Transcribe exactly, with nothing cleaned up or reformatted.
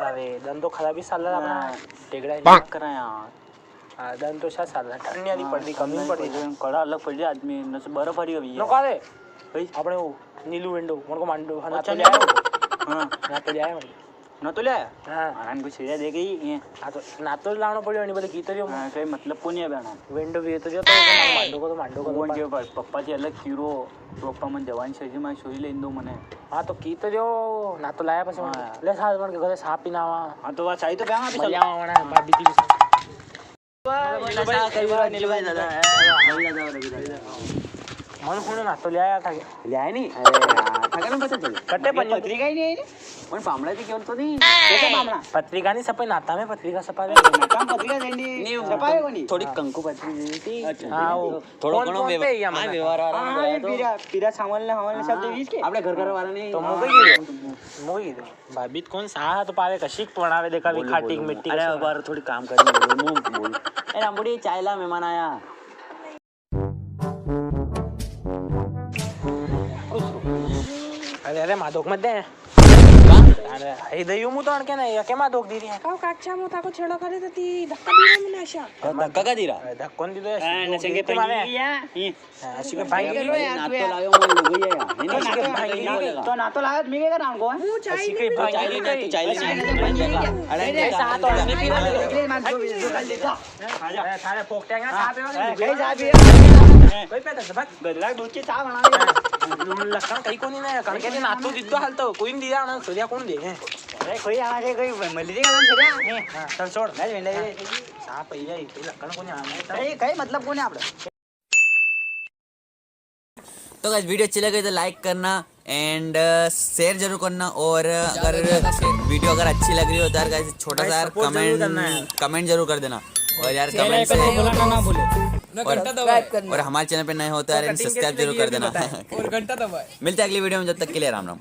अरे, दन तो खराब ही साला अपना। हाँ। टेगड़ा ही। पाक करा यार। हाँ, दन तो सा साला। ठंडिया नी हाँ, पड़ रही, कमी ठंडिया पड़ रही। पड़ रही, कड़ा अलग पड़ रही आदमी, न से बर्फ पड़ी हुई है। नो का रे? भाई? अपने वो नीलू वेंडो, उनको मांडो, हाँ, अच्छा, नातो ले आयो। हाँ। नातो ले आयो। नातो ले आया? हाँ। आनंद को छेड़ा दे गई ये। हाँ, तो नातो लाणो पड़ियो, नहीं बोले की तो रियो। हाँ, कोई मतलब को नहीं है बहना। वेंडो भी तो जो तो मांडो को तो मांडो को तो कौन पर- के ऊपर? पप्पा जी अलग कीरो, तो पप्पा मन जवान शरीर में छोरी ले दो मने। हाँ, तो की तो रियो, नातो लाया पसे हाँ। ले साथ बन के घरे साफ पीना आवा। हाँ, तो बात सही तो बहना भी मजा चलो। आवा ना, भाभी जी के साथ। वाह, नीलू भाई, नीलू भाई दादा, नीलू भाई दादा, नीलू भाई दादा। मन फोन नातो ले आया था क्या? ले आया नहीं? अरे यार, था क्या ना पता चल? कट्टे पंजे। पत्रिका ही नहीं आई नी। मन पामड़ा थी क्यों तो नहीं? कैसे पामड़ा? पत्रिका नहीं सपे नाता में पत्रिका सपा दे। नाता में पत्रिका देनी। नहीं, छपाए को नहीं? थोड़ी हाँ। कंकु पत्रिका देनी थी। अच्छा। हाँ, वो थोड़ा कौन, घणो कौन व्यव-, पे ही हमारा हाँ, व्यवहार आ रहा हाँ, है ये तो। पीरा, पीरा सामान ले, हमारे शब्द हाँ। बीच के। आपने घर घर वाला नहीं। तो हाँ। मुझे ही दे, मुझे ही दे। भाभी कौन सा तो पावे कशिक पड़ावे देखा भी बोलो, खाटी बोलो, मिट्टी अरे, का। बार थोड़ी काम करनी बोलो, मुंह बोल। ए, रामबुड़ी, चाय ला, मेहमान आया। अरे, अरे, माधोक मत दे। अरे, ए दे, यूं मुंह तो अड़के ना, या के माधोक दी रही है? काऊ काचा मुंह ताको छेड़ो करे तो ती धक्का दी रहे मने आशा। धक्का का दी रहा? अरे, धक्का कौन दी दो यार? ए, नचेंगे ती मारे। पंगी लिया। हाँ, असी के भाई के लिए यार, तू नातो यार। लायो मन लोग ये यार, है ना? असी के भाई के लिए। तो नातो लायो, मी के नाम को है? मुंह चाय असी के नहीं भाई के पीता। लिए, तू चाय ले। अरे, अरे, नहीं, साथ और नहीं पीना। अरे, मान तो जो कर ले जा। ए, थारे पोकटे का साथ है, कहीं जा भी है। कोई पे तो भाग। गदला दूध की चाय बना दे। लखन कहीं को नहीं ना, कण के दिन नातो दिद्दो हाल तो, कोई नहीं दिया ना, सूर्या कौन दे? अरे, कोई आना के, कोई मली देगा ना, सूर्या? हाँ, चल छोड़। नहीं, नहीं, नहीं। साफ पी जाए, कोई लखन को नहीं आना। कहीं, कहीं मतलब को नहीं आपड़ा। तो गाइस, वीडियो अच्छी लगे तो लाइक करना and शेयर जरूर करना, और अगर वीडियो अगर अच्छी लग रही हो तो यार गाइस, छोटा सा यार कमेंट, कमेंट जरूर कर देना। और यार, कमेंट से और, और हमारे चैनल पे नए हो तो यार सब्सक्राइब जरूर कर देना। और घंटा दबाए। मिलते हैं अगली वीडियो में, जब तक के लिए राम राम।